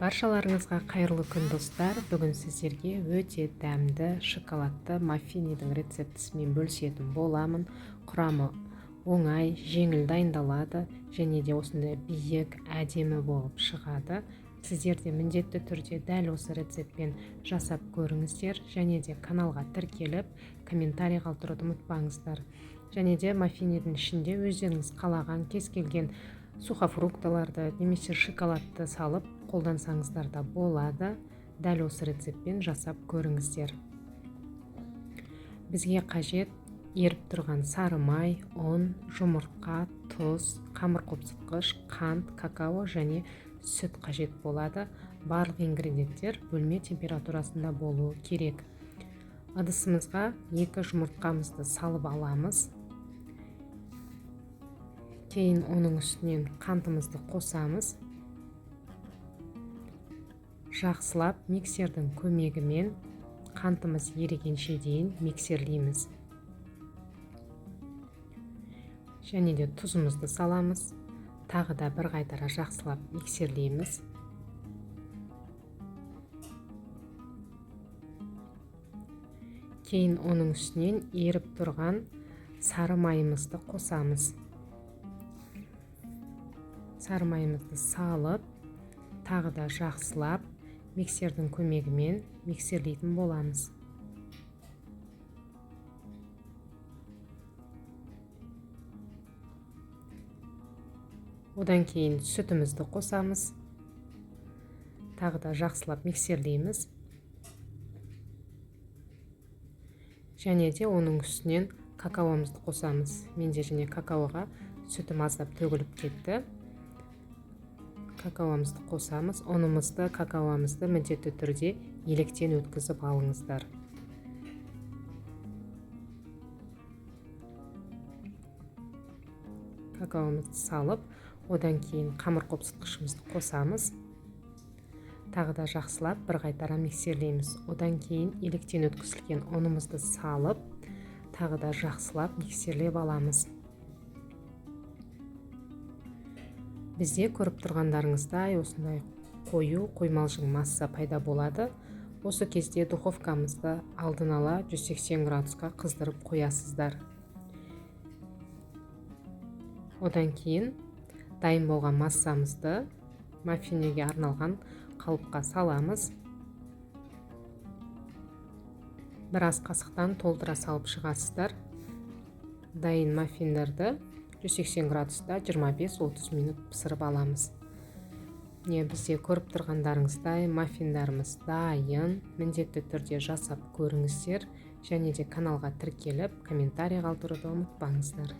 Баршаларыңызға қайырлы күн, достар. Бүгін сіздерге өте дәмді шоколадты маффинидің рецептісімен бөлісетін боламын. Құрамы оңай, жеңіл дайындалады және де осындай биік, әдемі болып шығады. Сіздер де міндетті түрде дәл осы рецептпен жасап көріңіздер және де каналға тіркеліп, комментарий қалдыруды ұмытпаңыздар. Және де маффинидің ішінде өздеріңіз қалаған кез келген сухофрукталарды немесе шоколадты салып қолдансаңыздар да болады. Дәл осы рецептпен жасап көріңіздер. Бізге қажет еріп тұрған сары май, ұн, жұмыртқа, тұз, қамыр қопсытқыш, қант, какао және сүт қажет болады. Барлық ингредиенттер бөлме температурасында болуы керек. Ыдысымызға 2 жұмыртқамызды салып аламыз. Кейін оның үстінен қантымызды қосамыз. Жақсылап миксердің көмегімен қантымыз ерігенше дейін миксерлейміз. Және де тұзымызды саламыз. Тағы да бір қайтара жақсылап миксерлейміз. Кейін оның үстінен еріп тұрған сары майымызды қосамыз. Сары майымызды салып, тағы да жақсылап миксердің көмегімен миксерлейтін боламыз. Одан кейін сүтімізді қосамыз. Тағы да жақсылап миксерлейміз. Және де оның үстінен какаомызды қосамыз. Менде және какаоға сүтім аздап төгіліп кетті. Какаомызды қосамыз. Ұнымызды, какаомызды міндетті түрде електен өткізіп алыңыздар. Какаомызды салып, одан кейін қамыр қопсытқышымызды қосамыз. Тағы да жақсылап бір қайтара миксерлейміз. Одан кейін електен өткізілген ұнымызды салып, тағы да жақсылап миксерлеп аламыз. Бізде көріп тұрғандарыңыздай осындай қою, қоймалжың масса пайда болады. Осы кезде духовкамызды алдын ала 180 градусқа қыздырып қоясыздар. Одан кейін дайын болған массамызды маффинге арналған қалыпқа саламыз. Біраз қасықтан толтыра салып шығасыздар. Дайын маффиндерді 180 градуста 25-30 минут пісіріп аламыз. Міне, бізде көріп тұрғандарыңыздай маффиндарымыз дайын. Міндетті түрде жасап көріңіздер және де каналға тіркеліп, комментарий қалдыруды ұмытпаңыздар.